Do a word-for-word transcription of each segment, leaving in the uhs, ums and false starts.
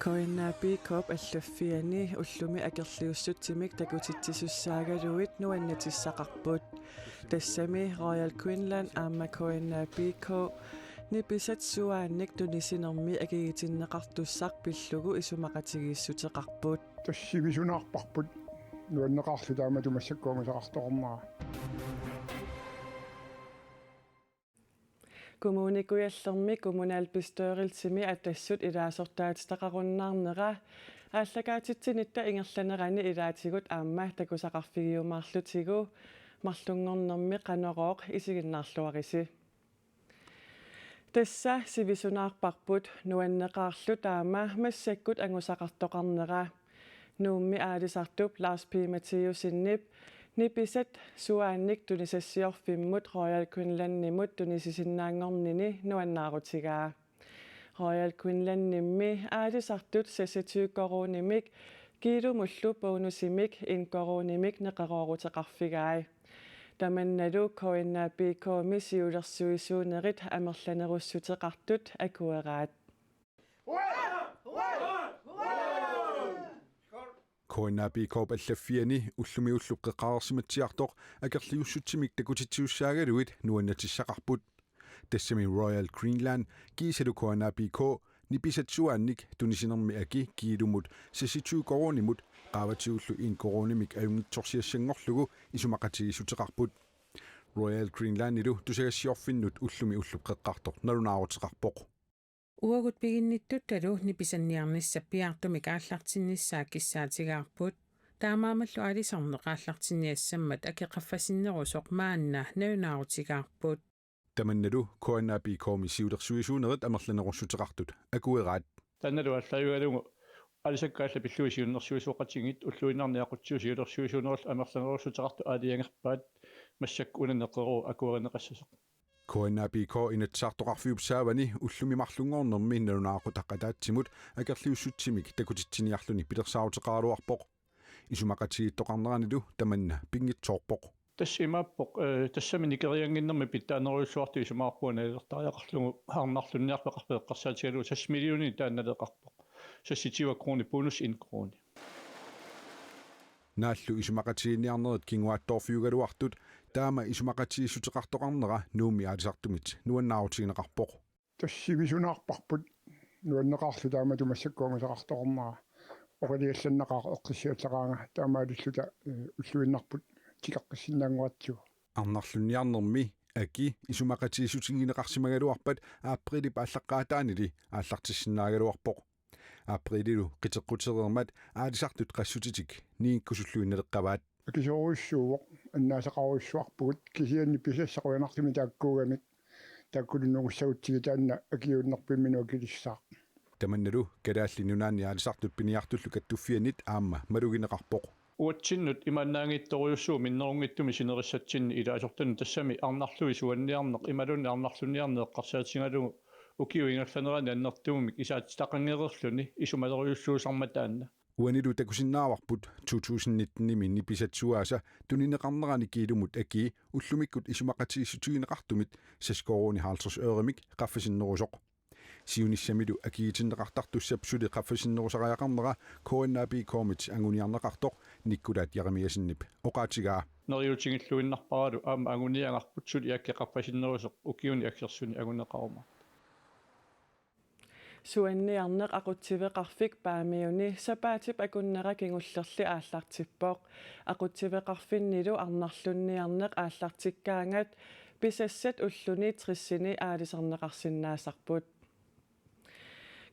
K N A B K-p allaffiani ullumi akerliussutsimik takutitsisussaagaluit nuannatissaqarput. Tassami Royal Greenland aamma K N A B K nipisat suaannik tunisinermi akigitinneqartussaq pillugu isumaqatigiissuteqarput. Tassa sivisunaarparput, nuanneqaarluta taamatut massakkut angusaqartoqarnera. Kommune Kujallermi kommunalbestyrelsimi Atassut ilaasortaatitaqarunnaarnera aallakaatitsinitta ingerlanerani ilaatigut aamma takusaqarfigiumaarlutigu, marlunngornermi Qanorooq isiginnaarluarisi. Tassa sivisunaarparput, nuanneqaarlu taama massakkut angusaqartoqarnera. Nuummi aalisartup Lars P. Mathiussenip nipisat suaannik tunisassiorfimmut Royal Greenlandimut tunisisinnaanngornini nuannaarutigaa. Royal Greenlandimi aalisartut seksogtyve koruunimik kiilumullu bonusimik en koruunimik neqerooruteqarfigai. Tamannalu K N A B K-mi siulersuisuunerit amerlanerussuteqartut akueraat. K N A B K-p allaffiani ullumi ullup qeqqareersimatsiartoq akerliussutsimik takutitsisussaagaluit nuannatissaqarput. Tassami Royal Greenland kiisalu K N A B K nipisat suaannik tunisinermi aki kiilumut seksogtyve koruunimut qaavatigullu en koruunimik ajunngitsorsiassanngorlugu isumaqatigiissuteqarput. Royal Greenlandilu tusagassiorfinnut ullumi ullup qeqqartoq nalunaaruteqarpoq. Uagut piginnittuttalu nipisanniarnissap piaartumik aallartinnissaa kissaatigaarput. Taamaammallu aalisarneq aallartinniassammat aki qaffasinnerusoq maanna nalunaarutigaarput. Tamannalu K N A B K-mi siulersuisuunerit amerlanerussuteqartut akueraat. Taannalu aallaavigalugu aalisakkat allat pillugit siunnersuisoqatigiit ulluinnarni aqutsigu siulersuisuunerillu amerlanerussuteqartut aalajangerpaat, massakkut una neqerooruvoq akuerineqassasoq. K N A B K Inatsisartoqarfiup saavani ullumi marlunngornermi nalunaaqutaq ataatsimut akerliussutsimik takutitsiniarluni pilersaaruteqaraluarpoq. Isumaqatigiittoqarneranilu tamanna pinngitsoorpoq. Tassa imaappoq, eh, tassami nikeriannginnermi pitsaanerujussuartut isumaqarpunga nalilertariaqarlugu arnarlunniarfeqarfik eqqarsaatigalugu seks millioninit taanna naleqarpoq. Seksogtyve koruunit bonus en koruuni. Naallu isumaqatigiinniarnerit kinguaattoorfiugaluartut taama isumaqatigiissuteqartoqarnera Nuummi aalisartumit nuannaarutigineqarpoq. Tassa sivisunaarparput, nuanneqaarluta taamatut massakkut angusaqartoqarnera. Oqiliallannaqaaq eqqissiallaqaanga taamaalilluta, eh, ulluinnarput tikeqqissinnaanngoratsigu. Arnarlunniarnermi aki isumaqatigiissutigineqarsimagaluarpat apriilip aallaqqaataanili aallartissinnaagaluarpoq. Apriililu qiteqqutereermat aalisartut qassutitik ningikkusulluinnaleqqavaat. Akisoorujussuuvoq, annaasaqarujussuarpugut, kisianni pisassaq qujanartumik taakkuugamik, taakkulu nungussagutsigit taanna akiuunnerpimminut akilissaaq. Tamannalu Kalaallit Nunaanni aalisartut piniartullu kattuffiannit aamma malugineqarpoq. Uatsinnut imaannaanngitsorujussuuvoq minnerunngitsumik sinerissatsinnik ilaasortanut, tassami arnarlugit suanniarneq imaluunniit arnarlunniarneq eqqarsaatigalugu ukiup ingerlanerani annertuumik isaatitaqanngereerluni isumalerujussuusarmat taanna. Uanilu takusinnaavarput to tusind nitten-imi nipisat suaasa tunineqarnerani kiilumut akii ullumikkut isumaqatigiissutigineqartumit seks koruunit halvtreds øremik qaffasinnerusoq. Siunissamilu akigitinneqartartussap suli qaffasinnerusariaqarnera K N A B K-mit anguniarneqartoq Nikkulaat Jeremiassenip oqaatigaa. Neriuutigilluinnarparalu aamma anguniagarput suli aki qaffasinnerusoq ukiuni aggersuni anguneqarumaartoq. Suanniarneq aqutsiveqarfik Paamiuni sapaatip akunnera kingullerli aallartippoq. Aqutsiveqarfinnilu arnarlunniarneq aallartikkaangat pisassat ulluni tressini aalisarneqarsinnaasarput.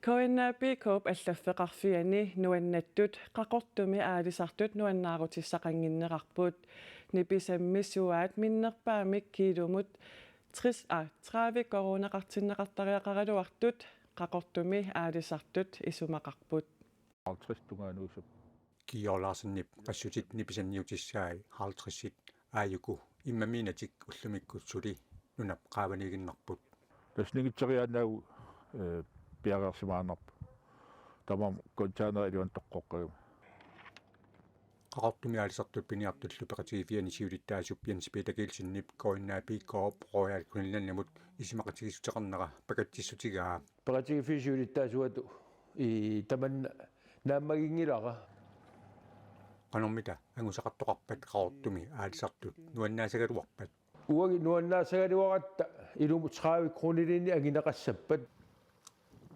K N A B K-p allaffeqarfiani nuannattut Qaqortumi aalisartut nuannaarutissaqannginnerarput. Nipisammi suaat minnerpaamik kiilumut tres, a, tredive koruuneqartinneqartariaqaraluartut Qaqortumi aalisartut isumaqarput. Halvtreds tungaanut isumaqarput. Kiiorlaarsinip qassutit nipisanniutissai halvtredsit aajuku immamiinatik ullumikkut suli nunap qaavaniiginnarput. Tassa ningitseriaannaagu, eh, piareersimaannarpoq. Tamarmik containerit iluanni toqqoqqagami. Qaqortumi aalisartut piniartullu peqatigiiffiani siulittaasup Jens Peter Kielsenip K N A B K-p Royal Greenlandimut isumaqatigiissuteqarnera pakatsissutigaa. Peqatigiiffiup siulittaasuata I tamanna naammaginngilara. Qanormita angusaqartoqarpat Qaqortumi aalisartut nuannaasagaluarpat? Uagut nuannaasagaluaratta ilumut tredive kronilinnik angineqassappat.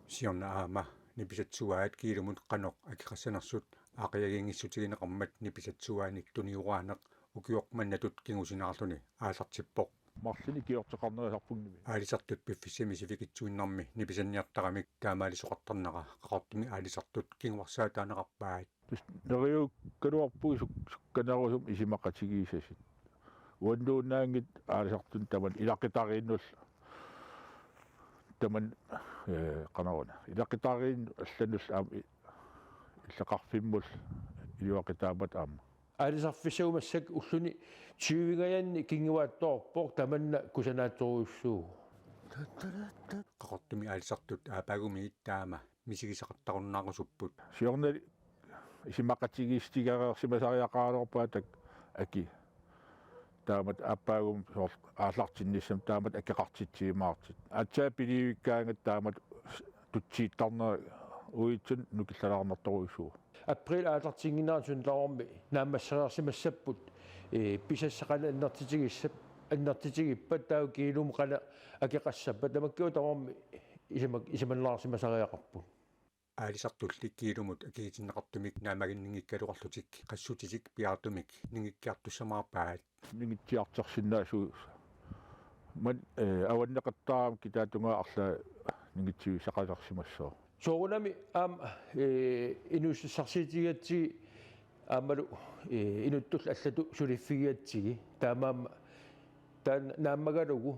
Siorna aamma nipisatsuaat kiilumut qanoq akeqassanersut aaqqiagiinngissutigineqarmat nipisatsugaanik tunioraaneq ukioq mannatut kingusinaarluni aallartippoq. Marlunnik ikiorteqarnerusarpunngimi. Aalisartut piffissami sivikitsuinnarmi nipisanniartaramik taamaalisoqartarnera Qaqortumi aalisartut kinguarsaataaneqarpaat. Tassa neriukkaluarpugut suk-, sukkanerusumik isumaqatigiissasut. Uannuunnaanngitsoq aalisartut tamanna ilaqutariinnullu. Tamanna, ee, qanoruna. Ilaqutariinnut allanullu aamma i-, illoqarfimmullu iluaqutaammat aamma. Aalisarfissaq massakkut ulluni tyvengajanni kinguaattoorpoq, tamanna kusanaatsorujussuuvoq. Qaqortumi aalisartut aappaagumiit taama misigisaqartarunnaarusupput. Siornali isumaqatigiissutigereersimasariaqaraluarpaa taakku aki. Taamatut aappaagumut soorlu aallartinnissamut taamatut akeqartitsiumaartut. Aatsaat pilivikkaangat taamatut tutsiittarnerat uagutsinnut nukillalaarnartorujussuuvoq. April aallartinnginnerani suna tamarmi naammassereersimassapput, ee, pisassat qanoq annertutigissap-, annertutigippat taava kiilumut qanoq akeqassappat, tamakku tamarmik isuma-, isumannaarsimasariaqarput. Aalisartulli kiilumut akigitinneqartumik naammaginninngikkaluarlutik qassutitik piaartumik ningikkiartussamaarpaat. Ningitsiartorsinnaasugut. Maani, ee, avanneqattaarami kitaatungaa arlaat ningitsivissaqalersimassooq. Soorunami aamma, ee, inuussutissarsiutigigatsigit aammalu, ee, inuttullu allatut suliffigigatsigit. Taamaammat taanna naammagalugu,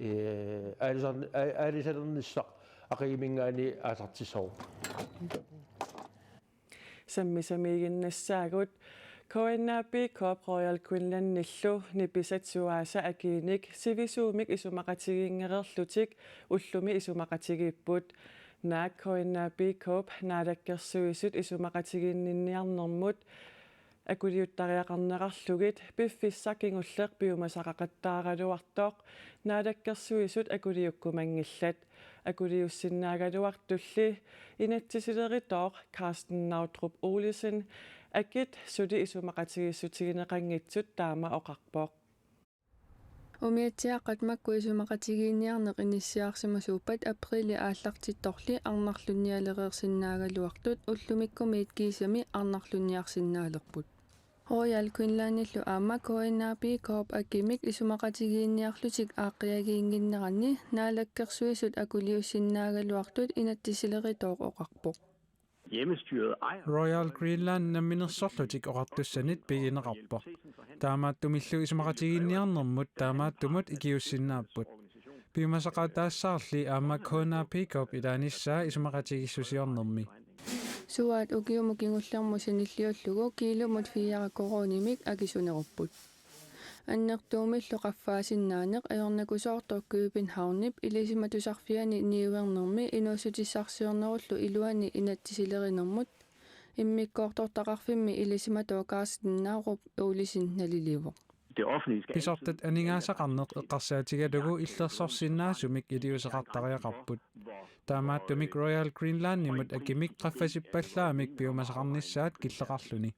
ee, aalisar-, aa-, aalisalernissaq aqqaneq-marlunniit aallartissavarput. Sammisamiiginnassaagut. K N A B Corp Royal Greenlandillu nipisat suaasa akiinik sivisuumik isumaqatigiinngereerlutik ullumi isumaqatigiipput. Naak K N A B Corp Naalakkersuisut isumaqatigiinniarnermut akuliuttariaqarnerarlugit piffissaq kingulleq piumasaqaqattaaraluartoq Naalakkersuisut akuliukkumanngillat. Akuliussinnaagaluartulli inatsisilerutooq Karsten Naudrup Olesen akit suli isumaqatigiissutigineqanngitsut taama oqarpoq. Umiatsiaaqqat makku isumaqatigiinniarneq inissiarsimasuuppat aprilip aallartittorli arnarlunnialereersinnaagaluartut ullumikkumiit kiisami arnarlunniarsinnaalerput. Royal Greenlandillu aamma K N A B Corp akimik isumaqatigiinniarlutik aaqqiagiinnginneranni Naalakkersuisut akuliussinnaagaluartut inatsisilerutooq oqarpoq. Hjemmestyret ejer Royal Greenland Namminersorlutik Oqartussanit pigineqarpoq. Taamaattumillu isumaqatigiinniarnermut taamaattumut ikiuussinnaapput. Piumasaqaataassaarli aamma K N A B Corp ilaanissaa isumaqatigiissusiornermi. Suaat ukiumut kingullermut sanilliullugu kiilumut fire koruunimik akisunerupput. Annertuumillu qaffaasinnaaneq ajornakusoortoq Københavnip ilisimatusarfiani niuernermi inuussutissarsiornerullu iluani inatsisilerinermut immikkoortortaqarfimmi ilisimatooq Karsten Naudrup Olesen naliliivoq. Det offentlige skal Pisortat aningaasaqarneq eqqarsaatigalugu illersorsinnaasumik iliuuseqartariaqarput. Taamaattumik Royal Greenlandimut akimik qaffasippallaamik piumasaqarnissaat killeqarluni.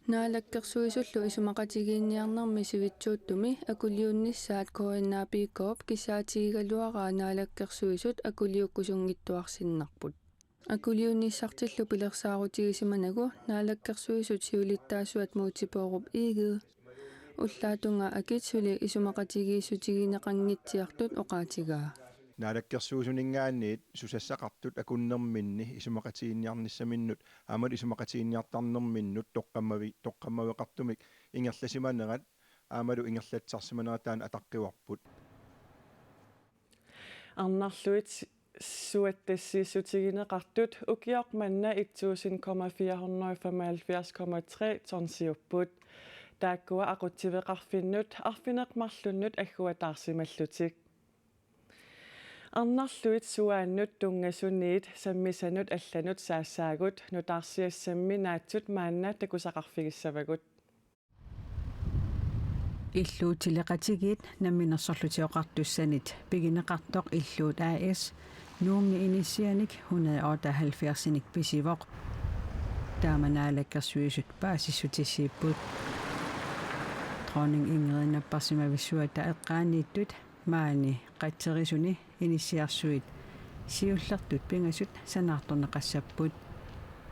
Naalakkersuisullu isumaqatigiinniarnermi sivitsuuttumi akuliunnissaat K N A B Corp kissaatigigaluaraa Naalakkersuisut akuliukkusunngittuarsinnarput. Akuliunissartillu pilersaarutigisimanagit Naalakkersuisut siulittaasuat Múte Bourup Egede ullaatungaa akit suli isumaqatigiissutigineqanngitsiartut oqaatigaa. Naalakkersuisuninngaanniit susassaqartut akunnerminni isumaqatigiinniarnissaminnut aammalu isumaqatigiinniartarnerminnut toqqammavi-, toqqammaveqartumik ingerlasimanerat aammalu ingerlatsisarsimanerat taanna ataqqivarput. Arnarluit suattassiissutigineqartut ukioq manna et tusind komma fire hundrede femoghalvfjerds komma tre tonsiupput. Taakkua aqutsiveqarfinnut arfineq-marlunnut agguataarsimallutik. Arnarluit suaannut tunngasuniit sammisanut allanut saassaagut nutaarsiassammi naatsut maanna takusaqarfigissavagut. Illuutileqatigiit Namminersorlutik Oqartussanit pigineqartoq Illuut A/S Nuummi inissianik hundrede otteoghalvfjerdsinik pisivoq. Taama Naalakkersuisut paasissutissiipput. Dronning Ingrid napparsimavissuata eqqaaniittut maani qatserisuni inissiarsuit siullertut pingasut sanaartorneqassapput.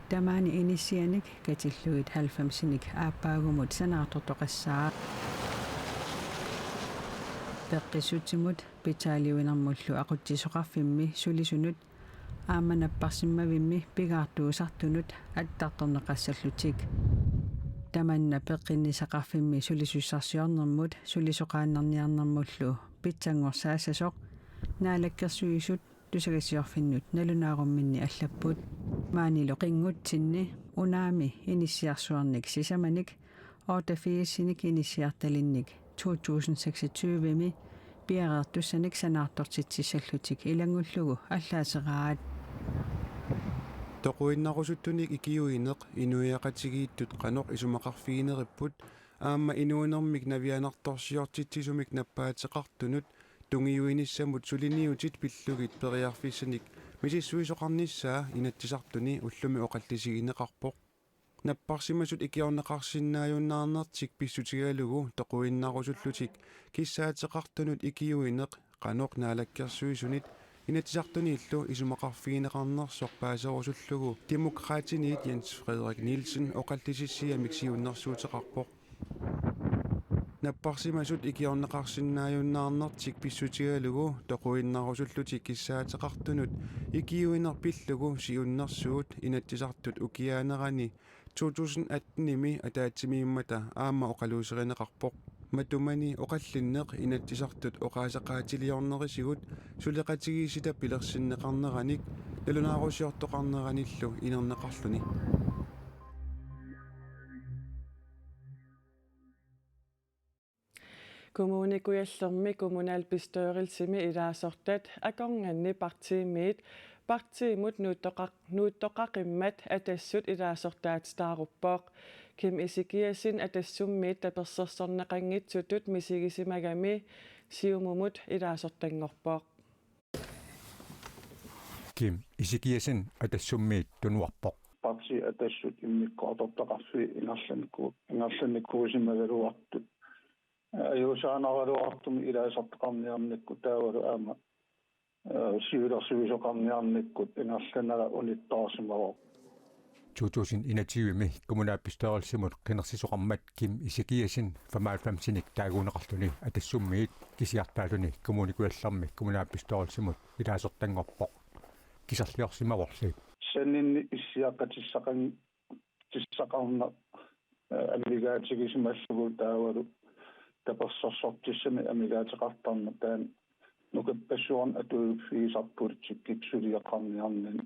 Tamaani inissianik katillugit halvfemsinik aappaagumut sanaartortoqassaaq. Peqqissutsimut pitsaaliuinermullu aqutsisoqarfimmi sulisunut aamma napparsimmavimmi pigaartuusartunut attartorneqassallutik. Tamanna peqqinnissaqarfimmi sulisussarsiornermut sulisoqaannarniarnermullu pitsanngorsaassasoq Naalakkersuisut tusagassiorfinnut nalunaarumminni allapput. Maanilu qinngutsinni unaami inissiarsuarnik sisamanik otteogfirsinik inissiartalinnik to tusind seksogtyve-mi piareertussanik sanaartortitsissallutik ilanngullugu allaaseraat. Toquinnarusuttunik ikiuineq inuiaqatigiittut qanoq isumaqarfigineripput aamma inuunermik navianartorsiortitsisumik nappaateqartunut tungiuinissamut suliniutit pillugit periarfissanik misissuisoqarnissaa Inatsisartuni ullumi oqallisigineqarpoq. Napparsimasut ikiorneqarsinnaajunnaarnertik pissutigalugu toquinnarusuttunik kissaateqartunut ikiuineq qanoq Naalakkersuisunit Inatsisartuniillu isumaqarfigineqarnersoq paaserusullugu Demokraatiniit Jens Frederik Nielsen oqallisissiamik siunnersuuteqarpoq. Napparsimasut ikiorneqarsinnaajunnaarnertik pissutigalugu toquinnarusuttunik kissaateqartunut ikiuineq pillugu siunnersuut Inatsisartut ukiaanerani to tusind atten-imi ataatsimiimmata aamma oqaluuserineqarpoq. Matumani oqallinneq Inatsisartut oqaaseqaatiliornerisigut suleqatigiissita pilersinneqarneranik nalunaarusiortoqarneranillu inerneqarluni. Kommune Kujallermi kommunalbestyrelsimi ilaasortat akornanni partiimiit partiimut nuuttoqaq-, nuuttoqaqimmat Atassut ilaasortaatitaaruppoq. Kim Ezekiassen Atassummiit tapersersorneqanngitsutut misigisimagami Siumumut ilaasortanngorpoq. Kim Ezekiassen Atassummiit tunuarpoq. Partii Atassut immikkoortortaqarfiit ingerlanniku-, ingerlannikuusimagaluartut ajuusaanaraluartumik ilaasortaqarniarnikkut taavalu aamma, eh, siulersuisoqarniarnikkut ingerlanera unittoorsimavoq. To tusind enogtyve-mi kommunalbestyrelsimut qinersisoqarmat Kim Ezekiassen femoghalvfemsinik taaguuneqarluni Atassummiit kisiartaalluni Kommune Kujallermi kommunalbestyrelsimut ilaasortanngorpoq. Kiserliorsimavorli. Saniani issiaqatissaqan-, tissaqarneq, eh, amigaatigisimallugu taavalu tapersersortissanik amigaateqartarneq taanna nukippassuarnik atuiffigisarpoq politikkip suliaqarniarnani.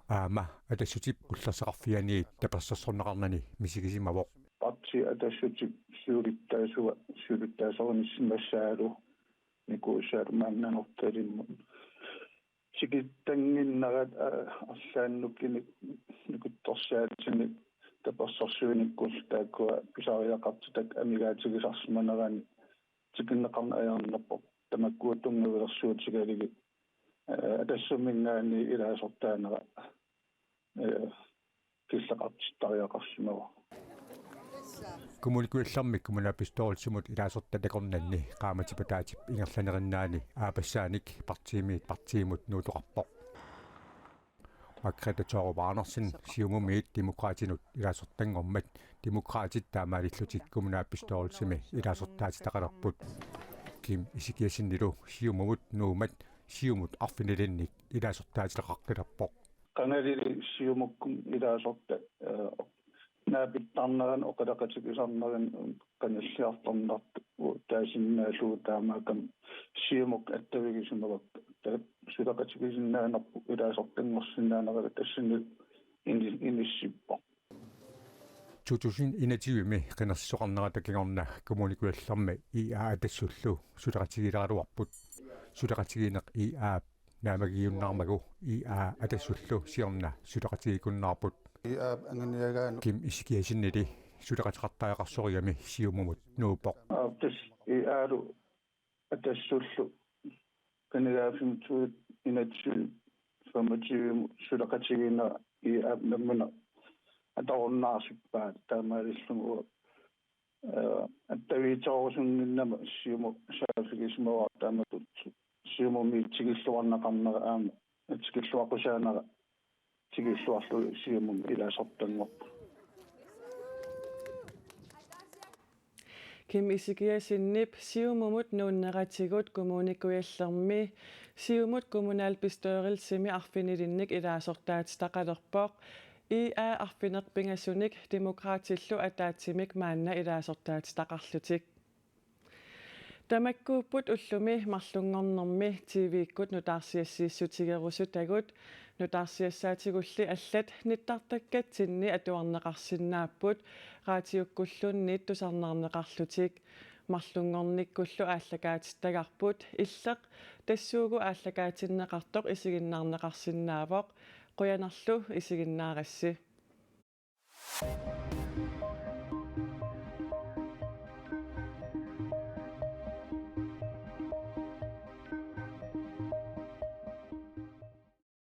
Aamma Atassutip ulloqeqqarfianiit tapersersorneqarnani misigisimavoq. Partii Atassutip siulittaasua siulittaasorinissimasuugaluarnikuusaalu maanna Nanortalimmut. Tikittannginnerat, aa, arlaannik nukinnik nukittorsaatinik tapersersuinikkullu taakkua pisariaqartitat amigaatigisarsimanerani tikinneqarneq ajornarpoq. Tamakkua tunngavilersuutigalugit, aa, Atassuminngaanniit ilaasortaanera, aa, killeqartittariaqarsimavoq. Kommune Kujallermi kommunalbestyrelsimut ilaasortat akornanni qaammatipataatip ingerlanerinnaani aappassaanik partiimiit partiimut nuuttoqarpoq. Margrethe Thorup Andersen Siumumiit Demokraatinut ilaasortanngormat Demokraatit taamaalillutik kommunalbestyrelsimi ilaasortaatitaqalerput. Kim Ezekiassenilu Siumumut nuummat Siumut arfinilinnik ilaasortaatitaqaqqilerpoq. Qangalili Siumukkut ilaasortat, eh, naapittarnerani oqaloqatigisarnerani qanilliartornartut taasinnaallugu taamaakkami Siumukkut attavigisimavakka. Ta-, suleqatigisinnaanerput ilaasortanngorsinnaanera tassani ini-, inissippoq. To tusind enogtyve-mi qinersisoqarnerata kingorna Kommune Kujallermi I A Atassullu suleqatigiileraluarput. Suleqatigiinneq I A-p naammagiunnaarmagu I A Atassullu siorna suleqatigiikkunnaarput. I A-p anguniagaanut. Kim Ezekiassenili suleqateqartariaqarsorigami Siumumut nuuppoq. Aap, tassa I A-lu Atassullu qinigaaffimmiittugut enogtyve femogtyve suleqatigiinnerat I A-p nammineq atorunnaarsippaa taamaalilluni, eh, attaviitsorusunninnama Siumup saaffigisimavara taamatut Siumumi tikilluarneqarnera aamma tikilluaqqusaanera tikilluarlugu Siumumi ilaasortanngorpoq. Kim Ezekiassenip Siumumut nuunneratigut Kommune Kujallermi Siumut kommunalbestyrelsimi arfinilinnik ilaasortaatitaqalerpoq. I A arfineq-pingasunik Demokraatillu ataatsimik maanna ilaasortaatitaqarlutik. Tamakkuupput ullumi marlunngornermi T V-kkut nutaarsiassiissutigerusutagut. Nutaarsiassaatigulli allat nittartakkatsinni atuarneqarsinnaapput, raatiukkulluunniit tusarnaarneqarlutik. Marlunngornikkullu aallakaatittagarput, illeq tassuugu aallakaatinneqartoq isiginnaarneqarsinnaavoq. Qujanarlu isiginnaarassi.